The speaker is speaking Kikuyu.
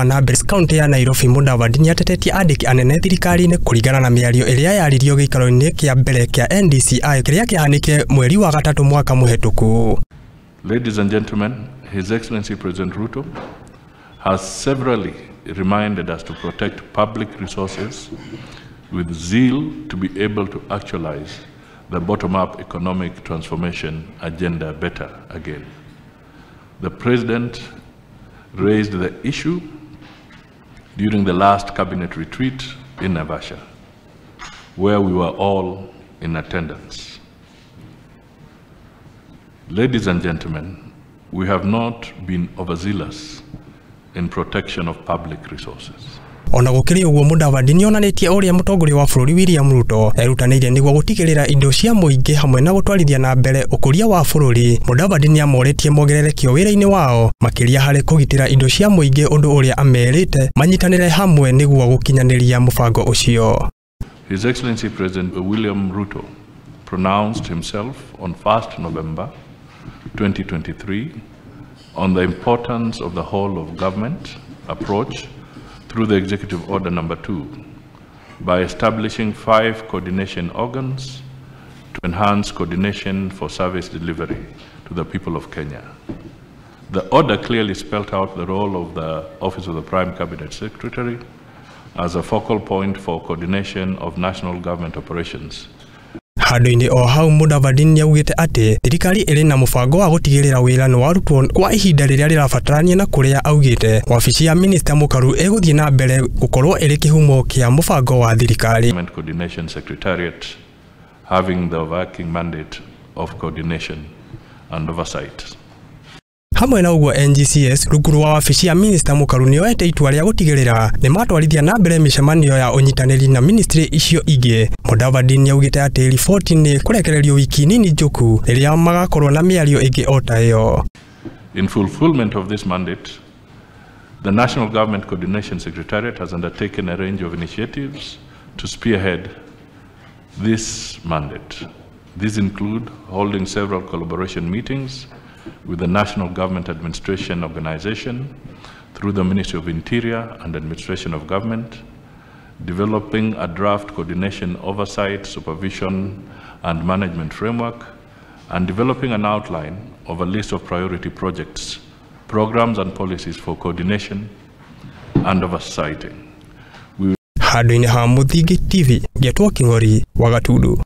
Na mbere kaunti ya Nairobi Mudavadi nĩatetetie andĩki anene thirikari-inĩ kũringana na mĩario ĩrĩa yaririo gĩikaro-inĩ kĩa mbere kĩa NDCI kĩrĩa kĩahanĩkire mweri wa gatatũ mwaka mũhetũku. Ladies and gentlemen, His Excellency President Ruto has severally reminded us to protect public resources with zeal to be able to actualize the bottom-up economic transformation agenda better again. The President raised the issue during the last cabinet retreat in Naivasha, where we were all in attendance. Ladies and gentlemen, we have not been overzealous in protection of public resources. Ona gũkĩrĩ ũguo Mudavadi nĩonanĩtie ũrĩa mũtongoria wa bũrũri William Ruto erutanĩirie nĩguo gũtigĩrĩra indo cia mũingĩ hamwe na gũtwarithia na mbere ũkũria wa bũrũri. Mudavadi nĩamorĩtie mongerere kĩo wĩra-inĩ wao makĩria harĩ kũgitĩra indo cia mũingĩ, ũndũ ũrĩa amerĩte manyitanĩre hamwe nĩguo gũkinyanĩria mũbango ũcio. His Excellency President William Ruto pronounced himself on 1st November 2023 on the importance of the whole of government approach through the Executive Order Number 2 by establishing 5 coordination organs to enhance coordination for service delivery to the people of Kenya. The order clearly spelled out the role of the Office of the Prime Cabinet Secretary as a focal point for coordination of national government operations. Handũ-inĩ o hau Mudavadi nĩaugĩte atĩ thirikari ĩrĩ na mũbango wa gũtigĩrĩra wĩra nĩ warutwo kwa ihinda rĩrĩa rĩrabatarania, na kũrĩa augĩte wabici ya minista Mũkaru ĩgũthiĩ na mbere gũkorwo ĩrĩ kĩhumo kĩa mũbango wa thirikari. Coordination Secretariat having the working mandate of coordination and oversight. Hamwe na ũguo NGCS rungu rwa wabici ya minista Mũkaru nĩyoete itua rĩa gũtigĩrĩra nĩmatwarithia na mbere mĩcemanio ya ũnyitanĩri na ministry icio ingĩ. Mudavadi nĩaugĩte atĩ riboti nĩ kũrekererio wiki nini njũku rĩrĩa magakorwo na mĩario ĩngĩ o ta ĩyo. In fulfillment of this mandate, the National Government Coordination Secretariat has undertaken a range of initiatives to spearhead this mandate. These include holding several collaboration meetings with the National Government Administration Organization through the Ministry of Interior and Administration of Government, developing a draft coordination, oversight, supervision, and management framework, and developing an outline of a list of priority projects, programs, and policies for coordination and oversighting. Handũ-inĩ ha Mũthingi TV, Ngetwo King'ori wa Gatundu.